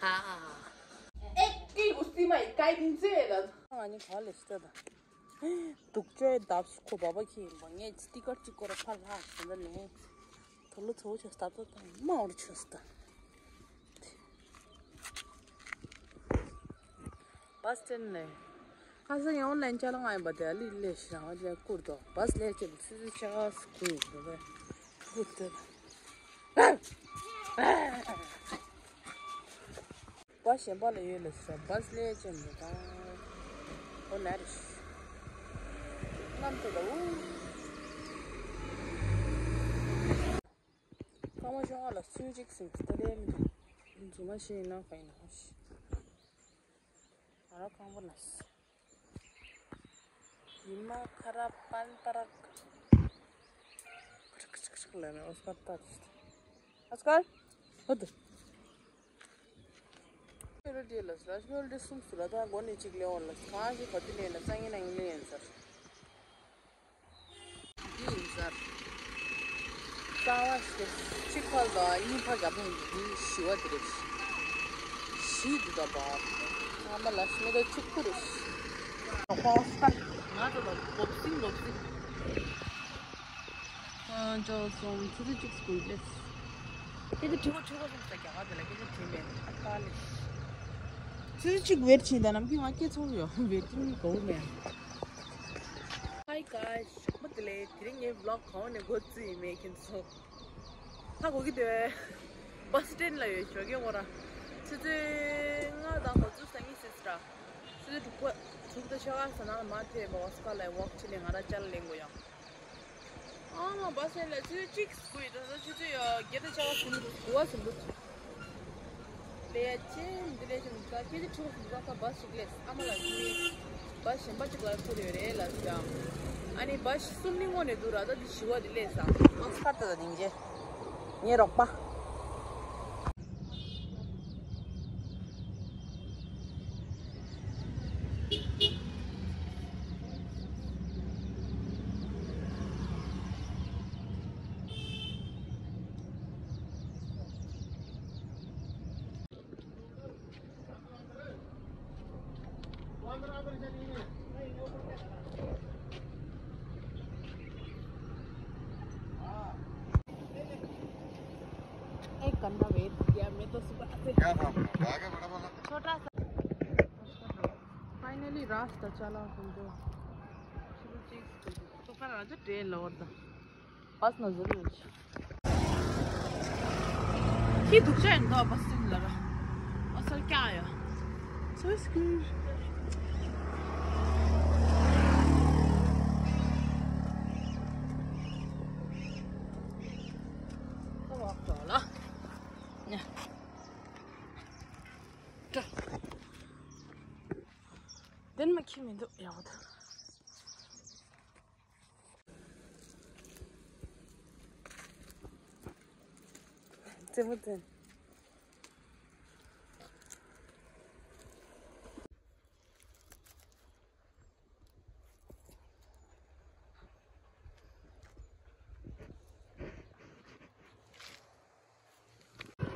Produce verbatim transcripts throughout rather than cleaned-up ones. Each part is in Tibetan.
ཨེ་ཀི་གུ་སི་མའི་ཀའི་ཏིན་ཙེ་ལ། ང་ནི་ག་ལེ་ཤི་ད། སྡུག་ཅོའི་འདབས་སུ་ཁོ་བ་བ་ཁྱི་ཡིན་པ། ངས་སྟི་ཀར་གཅིག་སྐོར་ཕར་ལྷག་ཟིན་ད་ནས། དོ་ལོ་ཚོ་ཆོས་ལྟ་ཏོ་དང་མ་འོར་ཆོས་ལྟ། བ་སི་སི་ཊེན་ནས། ཁ་སང་ཡང་ཨོན་ལན་ཅ་ལག་ང་ཡིན་པ་དེ་ལི་ལས་ཤི་རང་བ་དེ་བསྐུར་དོ། བ་སི་ལས་ཀྱི་ཚི་ཚི་ཆ་སུ་ཁུ་ཡིན་པ་བསྐུར་དོ། བ་གཞན་པ་ལ་ཡོད་ལ་ཟེར་བ་སི་ལས་ཀྱི་མི་དང་། ཨོ་ན་རེ་ཤི། རྔམ་དུ་ལ་འུ། རྐང་པ་ཤོག་ལ་སུས་གཅིག་ཟིན་ཏེ་ལས་མི་འདུག་འཛུ་མ་ཤེས་ན་ག་ཡིན་ན་ཤི། ང་རང་རྐང་པ་ལ་སི། ཡིན་མ་ཁ་ར་པན་པ་ར། ཁ་ཁ་ཁ་ཁ་ལ་ནི་ཨོ་སྐར་ལྟ་དུས། ཨོ་སྐར། ཧོ་དུ། ཤོ་ལོ་ཌི་ལ་སི་ལ་ཤོ་ལོ་ཌི་སུམ་སུ་ལ་ད་མགོ་ནས་གཅིག་ལེན་འོང་ལ་གང་ཞིག་ག་དུས་ལེན་ན་སང་ཉིན་ན་ཡིན་ལེན་ཡིན་ཟེར། འདི་ཡིན་ཟེར། རྩ་བ་ཞེས་གཅིག་ཕར་དང་གཉིས་ཕར་རྒྱབ་ནས་འདི་ཞི་བ་འདི་རེད། ཞི་འདི་དང་བར། ཚང་མ་ལ་ཞི་མེད་དང་གཅིག་པུ་རེད། ང་ཚོ་ལ་འབོབ་སིང་འབོབ་སིང་། ཅོ་སོང་ཚི་ཚི་གཅིག་སྐུལ་ལེ། སྐད་ཆ་དྲི་བ་དྲི་བ་སོང་ས་རྒྱ་གར་དེ་ལ་སྐད་ཆ་དྲིས་མེད་ཨ་ཀ་ལེ། ཚི་ཚི་གཅིག་ཝེར་ཕྱིན་ད་ནམ་རྒྱུན་ང་སྐད་ཚོར་ཡོད་ཝེར་ཕྱིན་གོ་མེད། Hi guys, ཞོགས་པ་བདེ་ལེགས། དེ་རིང་ངའི་vlog་གང་ནས་འགོ་བཙུགས་ཡིན་མེད་ཁྱེད་ཚོ། ཧ་གོ་གི་འདུག་བ་སི་སི་ཊེན་ལ་ཡོད་ཞོགས་ཀས་ངོ་ར། ཆུ་ཚོད་ལྔ་དང་གོ་ཚོད་སང་ཉིན་སྲིད་ཙི་ར། ཆུ་ཚོད་དྲུག་པ་དྲུག་དང་ཕྱེད་ཀ་ཟ་ནང་མ་ཐེ་བ་ཨོ་སི་ཀར་ལ་ཝོག་བྱེད་ནས་ང་ར་ཅ་ལག་ལེན་དགོས་ཡོད། ཨ་མ་བ་སི་ལ་ཆུ་ཚོད་གཅིག་སྒུག་ཡོད་ད་ཆུ་ཚོད་ཡ་བརྒྱད་དང་ཕྱེད་ཀ་ཟིན་འདུག་དགུ་པ་ཟིན་འདུག་ལས་ཡ་ཆེ་འདི་ལས་ཆེ་མི་ཚ་སྐད་ཆ་དྲི་བ་ཟིན་འདུག་ཁ་བ་སི་ཅིག་ལས་ཨ་མ་ལ་ཆུ་ཚོད་བ་སི་གཞན་པ་གཅིག་ལ་ཁུར་ཡོད་རེད་ལ་ཟེར། ཨ་ནི་བ་སི་གསུམ་ནི་སྔོན་ནས་འདུག་ར་ད་འདི་བཞི་པ་འདི་ལས་ས་ཨོ་སི་ཀར་ད་ད་ཉིན་རྗེས་ངའི་རོགས་པ། एक गंदा वेट किया मैं तो सुबह से क्या था? आगे बड़ा वाला। छोटा सा। फाइनली रास्ता चला हम तो शुरू चीज तो पर आज ट्रेन लौट था। बस नजर में ही दुख जाए ना बस से लगा। और सर क्या आया? Sir screen. Didn't make him into. Who not this?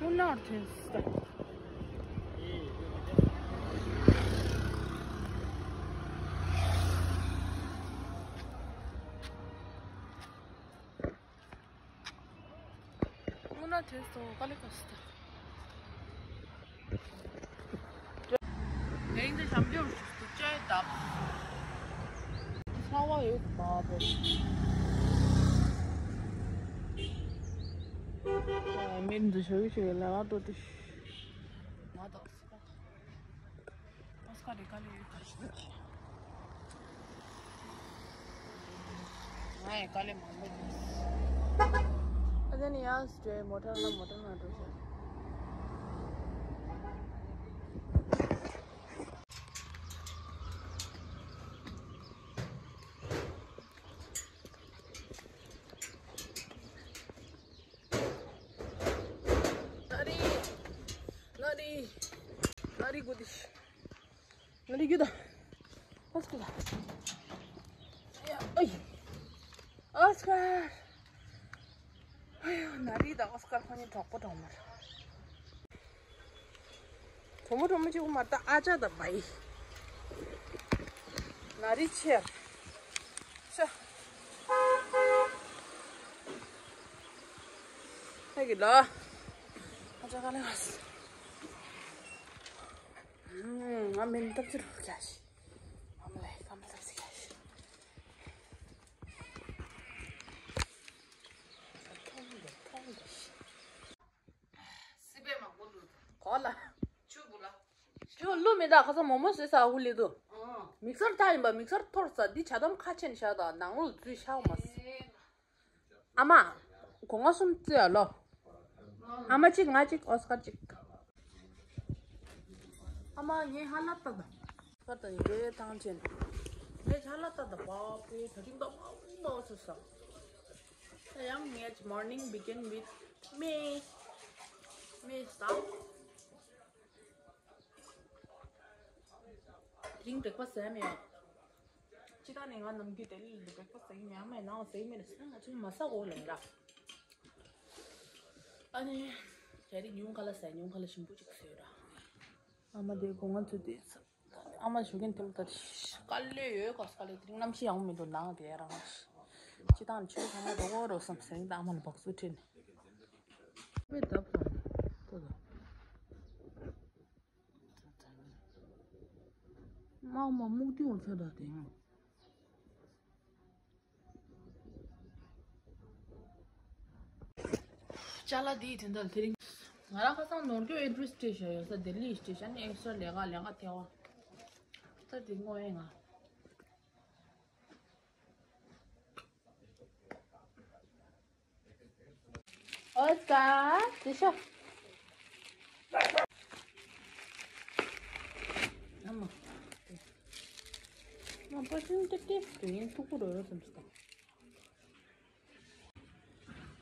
Who not this? ངའི་འདི་ཞབས་འདྲེན་ཞུ་ཅེས་བཏབ། ཚ་བ་ཡོད་པ་བོ། མི་འདི་ཞུ་ཞུ་ལ་ང་ཏོ་ཏི། ང་ཏོ་སི་ཀ་ཏོ། ཨོ་སི་ཀ་རེ་ཀ་ལེ་ཡོད་ཀ་ཞུ། ང་ཡི་དཀའ་ལས་མང་པོ་འདུག་ཨ་ནི་ཡང་སྤྲོས་མོ་ཊ་ལ་མོ་ཊ་ནང་འགྲོ་ཤག་ནཱ་རི། ནཱ་རི། ནཱ་རི་གུ་དི། ང་ལ་རྒྱུ་དང་། ཨོ་སི་ཀར། ཨ་ཡ། ཨོ་སི་ཀར། ཨ་ཡ། ནཱ་རི་དང་ཨོ་སི་ཀར་ཁོ་གཉིས་གྲོགས་པོ་གྲོགས་མོ་རེད། གྲོགས་མོ་གྲོགས་མོ་གཅིག་པུ་མ་རེད་ད། ཨ་ཅག་དང་བའི་ན་རི་ཆེར་ཤ་ཧེ་གི་ལ། ཨ་ཅག་ག་ལེ་ང་སི་ང་མིན་ཏབ་ཅི་རུ་ཀྱ་ཤི། ཨ་མ་ལེ་ཀམ་ཏབ་ཅི་ཀྱ་ཤི། ཐོང་དེ་ཐོང་དེ་ཤི། སི་པན་མང་པོ་བླུགས། གོ་ལ། ཆུ་བུ་ལ། ཆུ་བླུགས་མི་འདུག་ཁ་སང་མོག་མོག་བཟོས་ས་ཧུ་ལི་འདུག་ཨང་། མིག་སར་ད་ཡིན་པ་མིག་སར་འཐོར་ས་འདི་ཇ་དམ་ཁ་ཆེན་བཞག་དང་ནང་ལོགས་འཛུལ་ཤག་མ་སི། ཨེ། ཨ་མ། སྒོ་ང་གསུམ་བཙོས་ཨ་ལོ། ཨ་མ་གཅིག་ང་གཅིག་ཨོ་སྐར་གཅིག་ཨ་མ་ངས་ཧ་ལབ་ཏག་ཏག་ཁ་ཏག་ཡིན་རེད་ཐང་ཆེན། ངས་ཧ་ལབ་ཏག་ཏག་པ་པའི་ད་ཐིང་ཏོག་མ་མ་སོ་ས། ཡང་ངས་morning begin with me. Me stop. དེ་རིང་breakfast་ཟས་མེད་ཡ། ཅི་ད་ནས་ང་ནམ་རྒྱུན་དེ་ལས་breakfast་ཟས་ཀྱི་མེད། ཨ་མས་ནང་ལ་ཟས་མེད་ཟེར་ན་ང་ཚོས་མ་ཟ་གོ་ལབ་ར། ཨ་ནི་དེ་རིང་ཉུང་ཁ་ལ་ཟས་ཉུང་ཁ་ལ་ཞིམ་པོ་ཅིག་ཟོས་ར། ཨ་མ་དེ་སྒོ་ང་ཚུད་དེ་ཨ་མ་ཞོགས་ཀྱི་དེ་ལྟར་དཀའ་ལས་ཡོད་ག་དཀའ་ལས་དེ་རིང་གནམ་གཤིས་ཡག་མི་འདུག་ནང་དེ་རང་ཅི་ད་ནས་ཆུ་ཚང་མ་འགྲོ་གོ་རོ་བསམ་ཟེར་ད་ཨ་མ་ལ་སྦག་སུ་ཁྲིད་ནས། དཔེ་བརྡབ་སོང་ལྟོས་དང་། དམག་མ་སྨུག་རྡུལ་འོང་ཚོད་ད་དེ་ཡང་། ཅ་ལག་འདིའི་དོན་དག་དེ་རིང་། ང་རང་ཁ་སང་ནོར་སྐྱོ་address་སྤྲད་བཞག་ཡོད་ས་ལྡི་ལི་སྤྲད་བཞག་ནི་extra་ལས་ཀ་ལས་ཀ་ཐེ་བ། ད་དེ་དངོས་ཡིན་ང་། ཨོ་ཙ། དེ་ཤ། ཨ་མ། ང་པར་ཕིའུམ་ཏིག་ཏིག་དེ་ཡིན་ཐུག་པོ་རོ་རོ་བསམ་སོང་།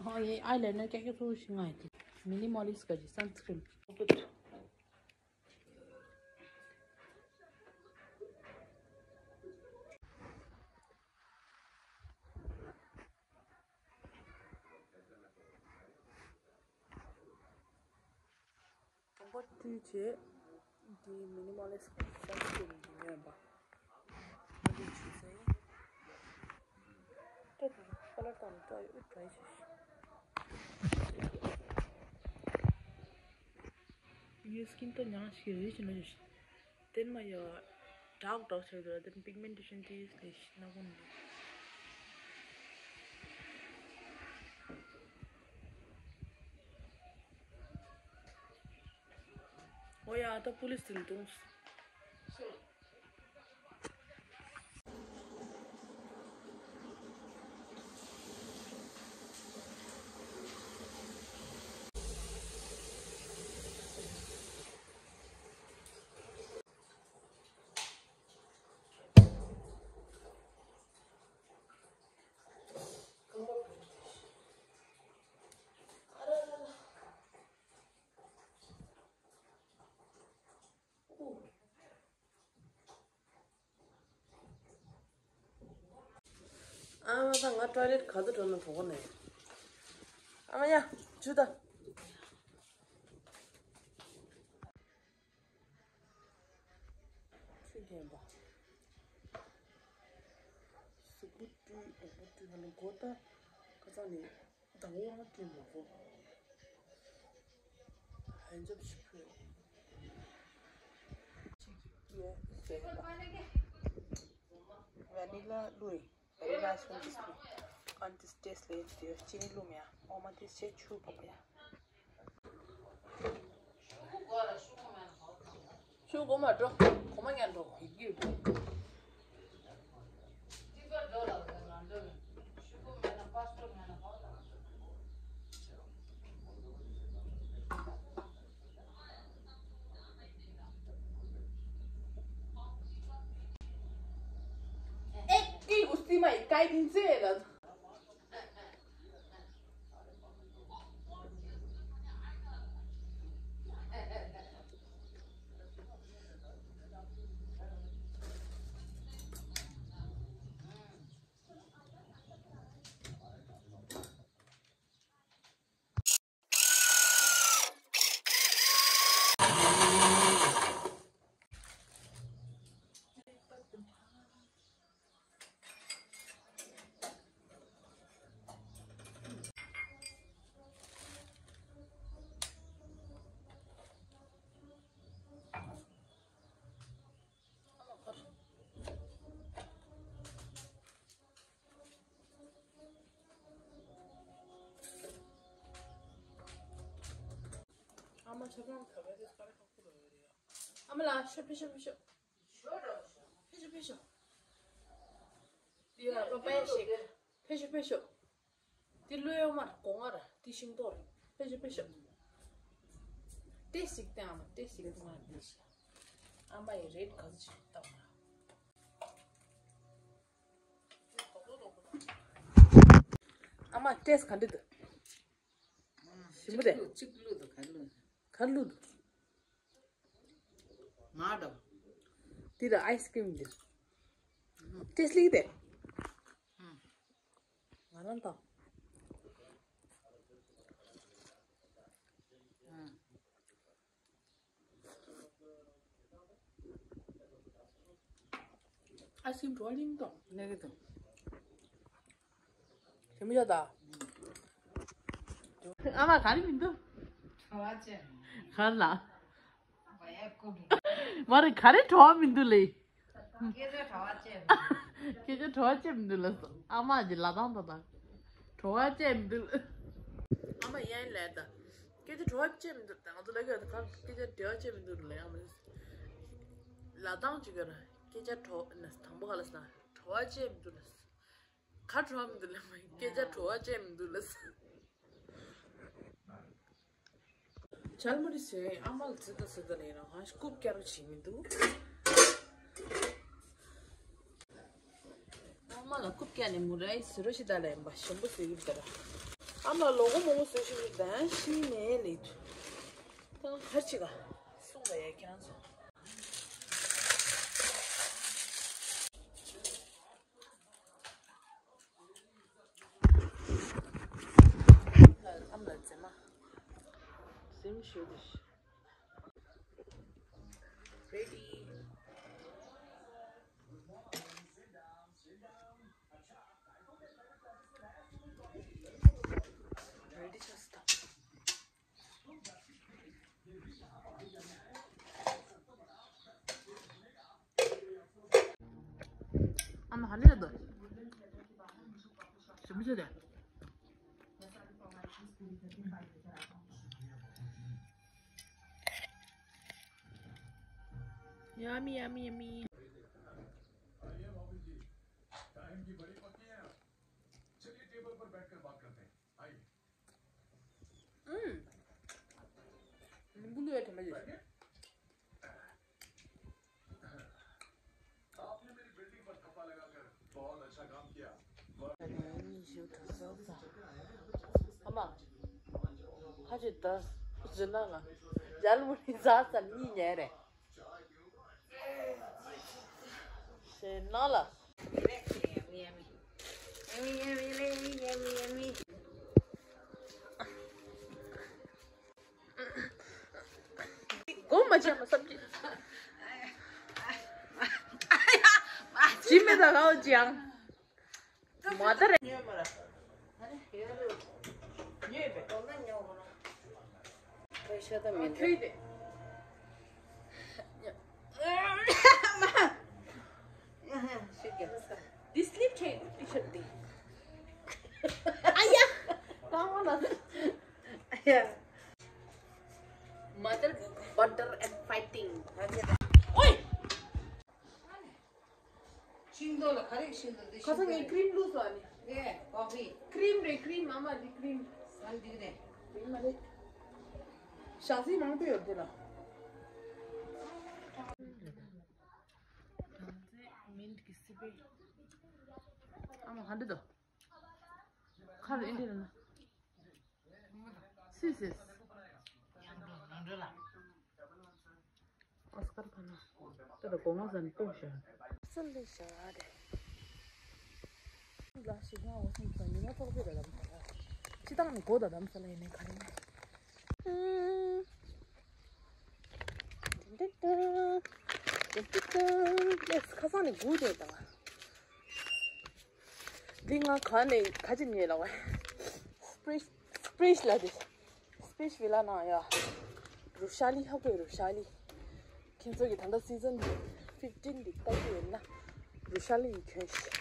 ཨོ་ཡེ་ཨའི་ལའི་ནར་ཀྱག་ཀྱག་ཚོ་ཞིག་ང་ཡི་དེ། Minimalist་ག་ཅི་sunscreen། དང་པོ་བཀྲུས་བྱས། འདི་minimalist་གི་sunscreen་འདི་ཉོས་པ། ཨ་འདི་བྱས་ཚེ། ཏོག་ཙམ་ཁ་ལར་དང་འདྲ་ཡོད་འདྲ་བྱས། Your skin་ཏོ་ཉང་ཞིག་རེད་ཅེས་ན་ཞིག་དེ་མ་ཡ། dark dark་ཆགས་འདུག་དེ་pigmentation་དེ་ལས་ཤི་ན་གོ་འདུག་ཨོ་ཡ་ད་police་དེ་འདུག་ཨ་མ་ད་ང་toilet་ག་ཚོད་འགྲོ་ན་དོ་གོ་ནས། ཨ་མ་ཡ། ཇུ་ད། ཆུ་ལྡན་པ། གཟུགས་པོ་བཀྲུས་དང་པོ་བཀྲུས་ཧ་ལམ་གོ་ད་ཁ་སང་ནས་ཟླ་བོ་རང་བཀྲུས་མ་གོ་ཧན་ཇབ་ཞིག་ཕུལ། ཡོད་ཟེར་ད། Vanilla་བླུགས་ཡིན། Vanilla་སོང་ཅིག་སོང་། ཨ་འདི་taste་ལས་དེ་ཅི་ནི་བླུགས་མེད་ཨ། ཨོ་མ་དེ་ཆེ་ཆུ་བབ་ཡ། ཆུ་གོ་མ་འགྲོ། གོ་མ་ཉན་འགྲོ། ཡིག་ཡིག་འགྲོ། ཨེ་ཀི་གུ་སི་མ་ཡི་ཀའི་ཏིན་ཙེ་ལ། ཨ་མ་ཆབ་ཁང་ག་བའི་དེ་དཀར་ཁ་ཁུ་ར་ཡོད་རེད། ཨ་མ་ལགས་ཤོག་ཕེབས་ཤོག་ཕེབས་ཤོག་ཕེབས་ཤོག་ཕེབས་ཤོག་འདི་ཡ་པ་པའི་ཞིག་ཕེབས་ཤོག་ཕེབས་ཤོག་འདི་ལོས་ཡོང་མ་རེད། སྒོ་ང་ར་འདི་ཤིང་ཏོག་རེད། ཕེབས་ཤོག་ཕེབས་ཤོག་ཏེ་ཞིག་སྟེ་ཨ་མ་ཏེ་ཞིག་ཏེ་ང་འདི་ཞིག་ཨ་མ་ཡི་རེད་ག་ཚོད་ཅིག་བཏང་ན། ཨ་མ་ཏེས་ག་འདྲ་འདུག་ཞིམ་པོ་རེད། གཅིག་བླུགས་འདུག་ག་བླུགས། ག་བླུགས་འདུག་མ་འདྲ། འདི་ལ་ཨའི་སི་ཀྲིམ་འདི། ཏེས་ལིག་དེ། ང་རང་དང་། ཨ་ཤིང་བྲོ་ལིང་དང་ནེ་གི་དང་། ཞིམ་པོ་ཡོད་ད། ཨ་མ་ག་རེ་མི་འདུག་ག་ལ། མ་རེད་ག་རེ་བྲོ་བ་མི་འདུག་ལེ། སྐད་ཆ་བྲོ་བ་བྱས་མི་འདུག་སྐད་ཆ་བྲོ་བ་བྱས་མི་འདུག་ལ་སོ། ཨ་མ་གྱི་ལ་དང་ད་དང་། བྲོ་བ་བྱས་མི་འདུག་ཨ་མ་ཡན་ལས་ད། སྐད་ཆ་བྲོ་བ་བྱས་མི་འདུག་ད་ང་ཚོ་ལ་ག་ད་ག་སྐད་ཆ་བྲོ་བ་བྱས་མི་འདུག་ལ་ཡང་མི། ལ་དང་ཅིག་ག་ར་སྐད་ཆ་བྲོ་ན་དང་པོ་ག་ལ་ས་བྲོ་བ་བྱས་མི་འདུག་ལ་སོ། ག་བྲོ་བ་མི་འདུག་ལ་མ་སྐད་ཆ་བྲོ་བ་བྱས་མི་འདུག་ལ་སོ། ཇལ་མུ་རི་ཟོས། ཨ་མ་ལ་ཙི་ཏ་ཙི་ཏ་ལས་ན་ཧ་ཤ་རྐུབ་བཀྱག་རོ་བྱེད་མི་འདུག་ཨ་མ་ལ་རྐུབ་བཀྱག་ནས་མུ་རའི་ཟི་རོ་ཤི་ད་ལ་ཡིན་པ་ཞིམ་པོ་ཟོས་ཡིན་པ་ར། ཨ་མ་ལ་ལོ་གོ་མོ་མོ་ཟོས་ཤི་མི་ད་ཤི་ནས་ལས་དུ། ད་ཁར་ཅིག་ག་སོང་བ་ཡ་ཁྱེད་རང་ཚོ། ཨ་མ་ལ་མཛེས་མ། གཟིམ་ཞུ་དེ་ཤི། Ready. Ready ཆགས་སོང་། ཨ་མ་ཧ་ལས་དོ། ཞིམ་པོ་ཆེ་དེ། Yummy, yummy, yummy. ཨུམ། ལིམ་བུ་བླུགས་ཡ་དྲན་པ་ཡོད། ཨ་མ། ཁ་ཅིག་ད་ཟི་ན་ལ་ཇལ་མུ་རི་ཟ་ཙམ་གཉིད་ཉལ་རེད། ཟི་ན་ལ། སྒོམ་མ་བྱས་མ་བསམ་གྱི། ཇི་མེད་ད་གའོ་ཅང་། མ་ད་རེ། ཉོས་མ་ར། ཉོས་པས། ཤ་ད་མི་འདུག་ཁྱོད་དེ། This sleep train, you should be. ཨ་ཡ། ད་འོ་ན། ཨ་ཡ། Mother daughter and fighting. ཨོའི། ཤིང་ཏོག་ལ་ག་རེ་ཤིང་ཏོག་འདི། ཁ་སང་ངས་ཀྲིམ་བླུགས་སོང་ཨ་ནི། ཨེ་ཀོ་ཕི། ཀྲིམ་རེད་ཀྲིམ། ཨ་མ་འདི་ཀྲིམ། ཨ་འདི་རེད། ཀྲིམ་མ་རེད། ཞག་ཚི་མང་པོ་ཡོད་འདི་ལ། ཨ་མ་ག་འདྲ་འདུག་ཁར་ཨིན་དྲི་ན། སི་སི། ཨོ་སི་ཀར་ཕ་ན། ད་ལྟ་སྒོ་ང་ཟ་ནས་ལྟོས་ཤག་སུ་ལས་བྱ་བ་རེད། ལ་ཞིག་ང་འོ་སིང་ཚ་ཉི་མ་ཚོགས་པའི་ལ་ལམ་ས་ལ། སྤྱི་བཏང་ནས་སྒོ་ད་ལམ་ས་ལ་ཡིན་ནའི་ག་རེ་ཡིན། ལེགས་ཁ་སང་ནས་སྒུག་བསྡད་དང་། འདི་ང་ག་ནས་ག་ཅིག་ཉོས་ལ་བས། སི་པི་རི་ཤི་ལ་དེ། སི་པི་རི་ཤི་ཝི་ལ་ནང་ཡ། རུ་ཤ་ལི་ཧ་གོ་རུ་ཤ་ལི། ཁྱེད་ཚོ་གི་ད་ལྟ་སི་ཛན་ཕིབ་ཊིན་འདི་ལྟ་གི་ཡོད་ན། རུ་ཤ་ལི་ཡི་གྱོན་ཤིག་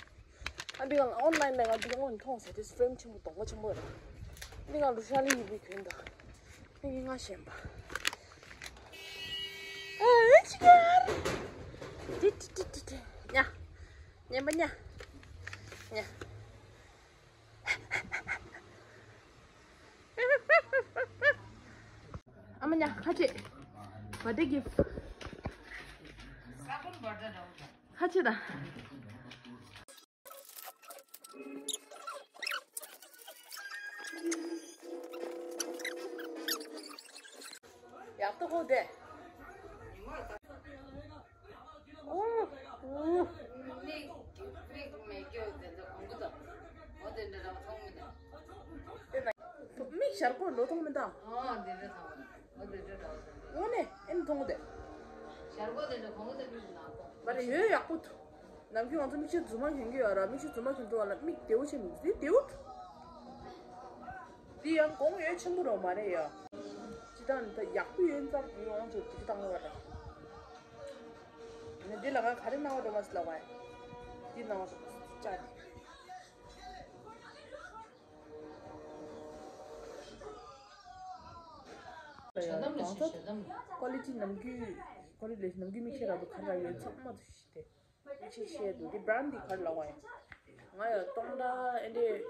ཨ་འདི་ག་ཨོན་ལན་ལ་ང་འདི་ག་སྔོན་མཐོང་ཟེར་དེ་ཕྲེམ་ཆེན་པོ་གདོང་པ་ཆེན་པོ་རེད། འདི་ང་རུ་ཤ་ལི་ཡི་བི་གྱོན་དང་། འདི་གི་ང་ཞེན་པ། ཏི་ཏི་ཏི་ཏི་ཏི། ཉ། ཉན་པ་ཉ། ཉ། ཨ་མ་ཉ། ཁ་ཆེ། Birthday gift. ཁ་ཆེ་ད། ཡག་ཏུ་ཧོ་དེ། ཨོ། ཨོ། མིག་ཞར་གོ་ལོ་མཐོང་མི་འདུག་ཨོ་དེ་འདྲ་མཐོང་། ཨོ་དེ་འདྲ་མཐོང་། ཨོ་ནས་ཨེ་མཐོང་གོ་དེ། ཞར་གོ་དེ་འདྲ་གོང་གོ་དེ་འདྲ་ན་གོ། མ་རེད་ཡོད་ཡག་པོ་འདུག་ནམ་རྒྱུན་ང་ཚོ་མིག་ཤེལ་རྫུན་མ་གྱོན་གྱི་ཡོད་ར། མིག་ཤེལ་རྫུན་མ་གྱོན་དུས་ལ་མིག་བདེ་བོ་ཆེ་མི་འདུག་འདི་བདེ་བོ་འདུག་འདི་ཡང་གོང་ཡོད་ཆེན་པོ་རོ་མ་རེད་ཡ། ཅི་ལྟར་ད་ཡག་པོ་ཡོད་ཙམ་ཡོང་ཚོ་འདི་བཏང་བ་ར། ནི་འདི་ལ་ང་ག་རེ་གནང་བ་འགྲོ་མ་སི་ལ་བ་ཡ། འདི་གནང་བ་ཅག་གང་ས་ཀོ་ལི་ཊི་ནམ་རྒྱུན་ཀོ་ལི་ཊི་ནམ་རྒྱུན་མིག་ཤེལ་ར་བ་ག་ར་ཡོད་ཚང་མ་དུ་ཤི་སྟེ། ཅི་བཤད་འདུག་འདི་བྷ་རན་ཌི་འདི་ག་རེ་ལབ་པ་ཡིན། ང་ཡང་སྟོང་ཕྲག་ཨེ་འདྲས།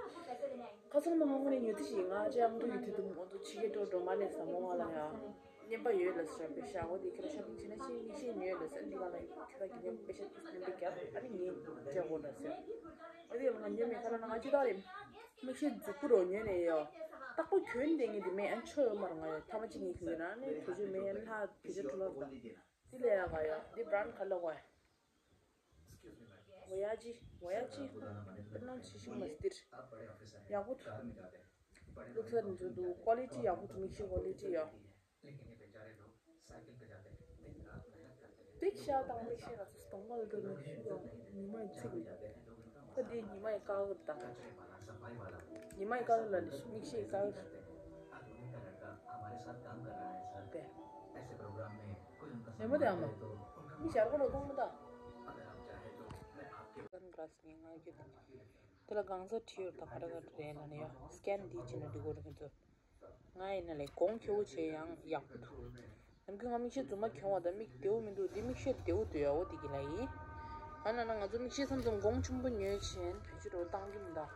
ཁ་སང་མ་ང་དངོས་གནས་ཉོ་དུས་ཤིག་ང་ཅི་ཨང་ཐུག་གི་དུས་དུ་མོ་ཚོ་ཕྱི་རྒྱལ་འགྲོ་འགྲོ་མ་ལས་ས་མོ་ང་ལ་ཡང་རྔན་པ་ཡོད་ལ་ཟེར་བའི་ཤ་འོ་དེ་ཁྱེད་རང་ཤ་པིང་བྱས་ན་ཅི་མིག་ཤེལ་ཉོས་ལ་ཟེར། འདི་ག་ལ་ཁྱེད་རང་གི་རྔན་པ་ཤ་པིང་རྔན་པ་རྒྱབ་ཨ་ནི་ངས་སྤྲད་དགོས་ལ་ཟེར། འོ་དེ་ང་ཉོས་མེད་ཁ་ལ་ན་ང་ཅི་ད་རེད། མིག་ཤེལ་མཛུབ་གུ་རོ་ཉོས་ནས་ཡོ། རྟག་པར་གྱོན་བསྡད་མཁན་དེ་མེད། ཨ་ཆོ་ཡོད་མ་རེད། ང་ཡོ་ཐ་མ་གཅིག་གཉིས་གྱོན་ན་ནི་བེད་སྤྱོད་མེད། ཡན་ལྷ་བེད་སྤྱོད་འགྲོ་ལ་དེ་ལས་ཡག་ག་ཡོ། འདི་བྷ་རན་ཌི་ག་ལ་གོ་ཡ། 我要去，我要去。 དཔེར་ན་ཇི་ཞིག་མ་སྟེར། ཡག་པོ་འདུག་ལུགས་སྲོལ་འདི་ཚོ་འདུག་ཀོ་ལི་ཊི་ཡག་པོ་འདུག་མིག་ཤེལ་ཀོ་ལི་ཊི་ཡག་པིག་ཤ་དང་མིག་ཤེལ་ང་ཚོ་སྟོང་པ་ལ་འགྲོ་ན་ཤུ་ཡོང་ཉི་མ་ཡི་ཚིག་ལ། ཁ་འདི་ཉི་མ་ཡི་དཀར་གུར་དང་། ཉི་མ་ཡི་དཀར་གུར་ལ་ནི་མིག་ཤེལ་དཀར་གུར། དེ། ལེ་མོ་དེ་ཨ་མ། མི་ཞར་གོ་ལོ་མཐོང་མི་ད། སན་གྷ་ལ་སི་ངས་ངར་གྱི་དང་། དེ་ལ་གང་ཟག་བྲིས་ཡོད་ད་ག་རེ་ག་རེ་རེད་ལ་ནི་ཡ། སི་ཀེན་འདི་བྱས་ན་འགྲིག་གོ་རེད་ཁྱོད་ཚོ། ང་ཡིན་ན་ལས་གོང་ཁེ་བོ་བྱས་ཡང་ཡག་པོ་འདུག་ནམ་རྒྱུན་ང་མིག་ཤེལ་རྫུན་མ་གྱོན་བ་དང་མིག་བདེ་བོ་མི་འདུག་འདི་མིག་ཤེལ་བདེ་བོ་འདུག་ཡ། འོ་དེ་གི་ལ་ཡིན། ང་ན་ན་ང་ཚོ་མིག་ཤེལ་མཚམས་མཚམས་གོང་ཆུང་པོ་ཉོས་བྱས་བེད་སྤྱོད་རོ་བཏང་གི་མི་འདུག་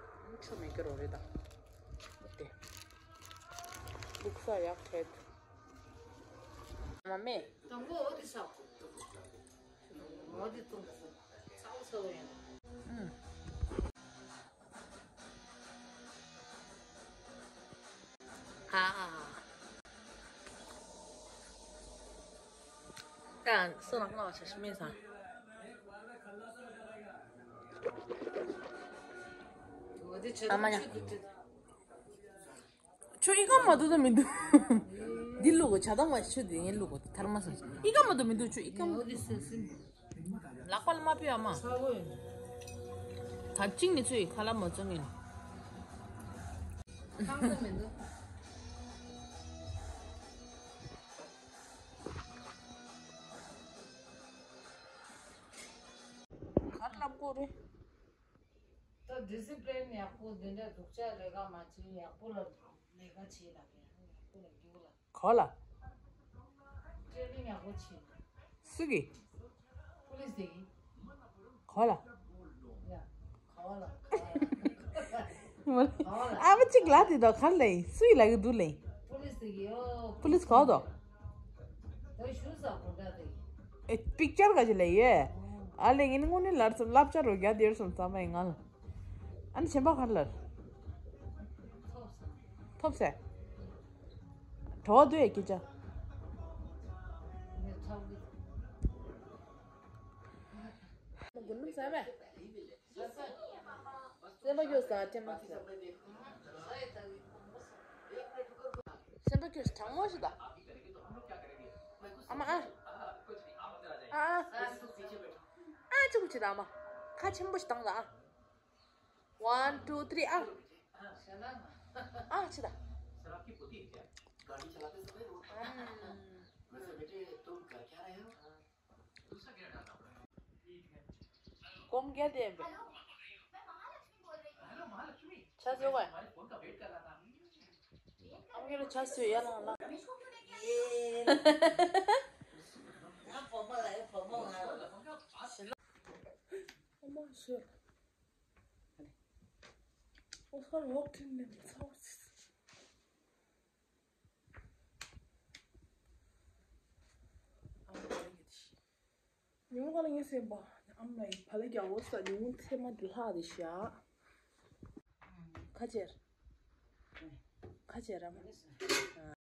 ཆོ་མེད་ཀྱི་རོ་རེད་ད། དེ། ལུག་ས་ཡག་འཕྲད། མ་མེད། དང་པོ་འོ་དེ་ས། འོ་དེ་ཏུང་ས། ཚ་བོ་ཚ་བོ་ཡིན། ཨུམ། ཨ་ཨ་ཨ། ད་སོ་ནག་ནག་ཆ་ཤི་མེད་ས། འོ་དེ་ཆ་ཨ་མ་ཉ། ཆུ་དུ་དུ། ཁྱོད་ཨི་ཀ་མ་འདུག་ད་མི་འདུག་འདི་བླུག་གོ་ཇ་དང་བ་ཆུ་དེ་ངས་བླུག་གོ་ཐར་མ་སོང་། ཨི་ཀ་མ་འདུག་མི་འདུག་ཁྱོད་ཨི་ཀ་མ་འདུག་ལག་པ་ལ་མ་ཕུད་ཨ་མ། ད་གཅིག་ནི་ཚོས་ཁ་ལག་མ་བཙོང་ངེས་ལ། ཁང་དུ་མི་འདུག་གར་ལབ་དགོས་རེད། ད་ཌི་སི་པི་ལིན་ཡག་པོ་འདི་འདྲ་སྡུག་ཅག་ལས་ཀ་མ་བྱེད། ཡག་པོ་ལ་ལས་ཀ་བྱེད་ལ། ཡག་པོ་ལ་རྒྱུག་ལ། ག་ལ། ཊེ་རེ་ནིང་ཡག་པོ་བྱེད། སུ་གི། པུ་ལིས་དེ་གི། ག་ལ། ཡ། ག་ལ། ཨ་མ་གཅིག་ལ་དེ་དོ་ག་ལ་ཡིན་སུ་ཡི་ལ་གི་འདུག་ལེ། པུ་ལིས་དེ་གི་ཡོ། པུ་ལིས་ག་དོ། ད་ཞུ་ས་གོ་འདྲ་དེ་གི། ཨེ་པིག་ཅར་ག་ཅི་ལ་ཡོད། ཨ་ལེ་ངས་ནི་དངོས་གནས་ལར་ཙམ་བསླབ་བྱ་རོ་རྒྱ་དེར་སོང་ཙམ་མ་ཡིན་ང་ལ། ཨ་ནི་གཞན་པ་ག་རེ་ལབ། ཐོབ་ས། བྲོ་བ་འདུག་ཡ་སྐད་ཆ། ངས་ཐོབ་གི། མགོ་ནུབ་ཟ་བས། སེམས་པ་སྐྱོ་ས་ཐེ་མ་ཐེ། སེམས་པ་སྐྱོ་ས་དྲང་མོ་ཞིག་ད། ཨ་མ་ཨ། ཨ་ཨ། ཨ་ཅུང་ཅི་ད་ཨ་མ། ཁ་ཆེན་པོ་ཞིག་བཏང་ད་ཨ། One, two, three, ཨ། ཨ་ཅི་ད། ཨམ། གོམ་རྒྱ་དེ་འབད། ཆ་ཟོས་བས། ཨམ་གྱི་ལ་ཆ་ཟོས་ཡ་ལང་ལང་། ཚོད། ཨོ་ཧར་འོག་ཐིན་ནས་མི་ཚ་བ་ཚིག་ཨ་མ་ལ་ཡི་དེ་ཤི། ཉུང་ག་ལ་ངས་སེམས་པ། ཨ་མ་ལ་ཡི་བ་ལ་རྒྱ་བོ་ས་ཉུང་ཚེ་མ་འདི་ལྷག་དེ་ཤ། ཁ་ཆེར། ཁ་ཆེར་ཨ་མ།